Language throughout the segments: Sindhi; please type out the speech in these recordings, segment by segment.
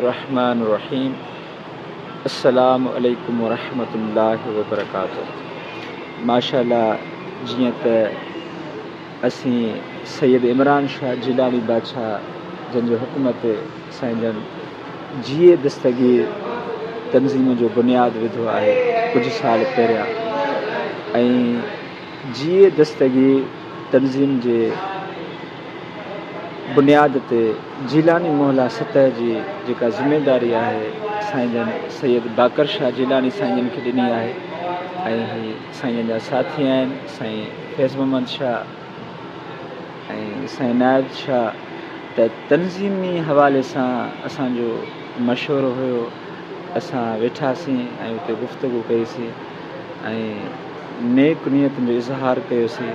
الرحمٰن الرحيم السلام عليڪم ورحمة الله وبرڪاته ماشاء الله جيئن ته اسين سيد عمران شاهه جيلاني بادشاهه جن جي حڪم تي سائين جن جيئي دستگير تنظيم جو بنياد وڌو آهي ڪجهه سال پهريان ۽ جيئي دستگير تنظيم جي بنياد تي جيلاني محلا سطح جي جيڪا ذميداري آهي سائين جن سيد باقر شاهه جيلاني سائين جن کي ڏني آهي ۽ هي سائين جن جا ساٿي آهن سائين فيض محمد شاهه ۽ سائين نائب شاهه ته تنظيمي حوالي سان اسان جو مشورو هيو اسان ويٺاسين ۽ اتي گفتگو ڪئيسين ۽ نيڪ نيتن جو اظهار ڪيوسين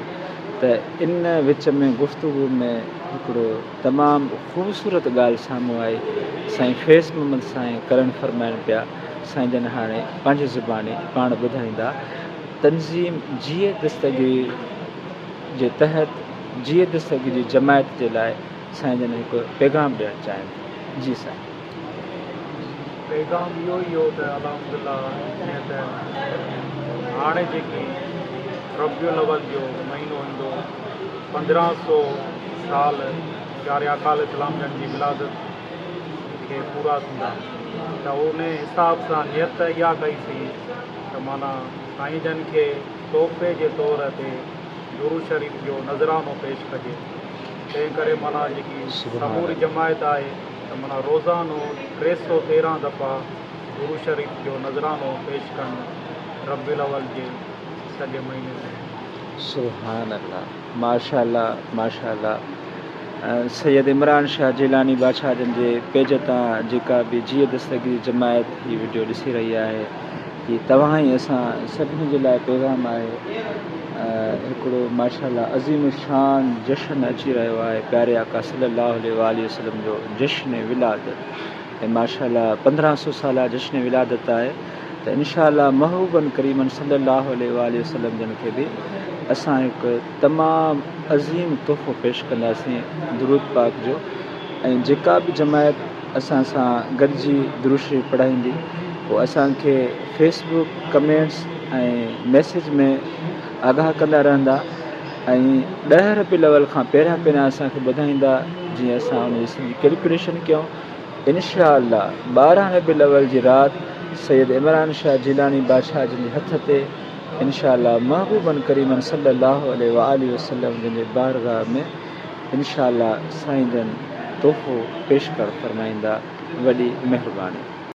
ته ان وچ ۾ گفتگو ۾ هڪڙو تمام خوبصورت ڳالهه سامهون آئي سائين فيض محمد سائين ڪرڻ فرمائن پيا سائين جن هاڻي پنهنجي زباني پاڻ ٻڌائيندا تنظيم جيئي دستگير جي تحت جيئي دستگير جي جماعت جي لاء سائين جن هڪ پيغام ڏيڻ چاهين ٿا جي سائين. پيغام اهو ئي هو ته الحمدلله جيئن ته هاڻي جيڪي ربيع الاول جو مهينو ايندو 15 سو سال پياري آقا عليه السلام جن جي ولادت کي پورا ٿيندا ته ان حساب سان نيت اها ڪئي سين ته معنيٰ سائين جن کي تحفي جي طور تي درود شريف جو نذرانو پيش ڪجي تنهن ڪري معنيٰ جيڪي سموري جماعت آهي ته معنيٰ روزانو 313 دفعا درود شريف جو نذرانو پيش ڪن ربيع الاول جي سڄي مهيني ۾. سبحان الله ماشاء الله ماشاء الله سيد عمران شاهه جيلاني بادشاهه جن جي پيج تان جيڪا به جيئي دستگير جماعت هي وڊيو ڏسي رهي آهي هي توهان ۽ اسان سڀني جي لاء پيغام آهي هڪڙو ماشاء الله عظيم الشان جشن اچي رهيو آهي پياري آقا صلي الله عليه واٰله وسلم جو جشن ولادت ۽ ماشاء الله 1500 سالا جشن ولادت آهي ته انشاء الله محبوبن ڪريمن صلي الله عليه واٰله وسلم جن کي به اسان هڪ تمام عظيم تحفو پيش ڪنداسين درود پاڪ جو ۽ جيڪا به جماعت اسان سان گڏجي درود شريف پڙهائيندي پوء اسان کي فيس بڪ ڪمينٽس ۽ ميسيج ۾ آگاهه ڪندا رهندا ۽ 10 ربيع الاول کان پهريان پهريان اسان کي ٻڌائيندا جيئن اسان ان جي سڄي ڪيلڪوليشن ڪيون انشاء الله 12 ربيع الاول جي رات سيد عمران شاهه جيلاني بادشاهه جن جي هٿ تي انشاء الله محبوبن ڪريمن صلي الله عليه واٰله وسلم جن جي بارگاهه ۾ انشاء الله سائين جن تحفو پيش ڪرڻ فرمائيندا وڏي مهرباني.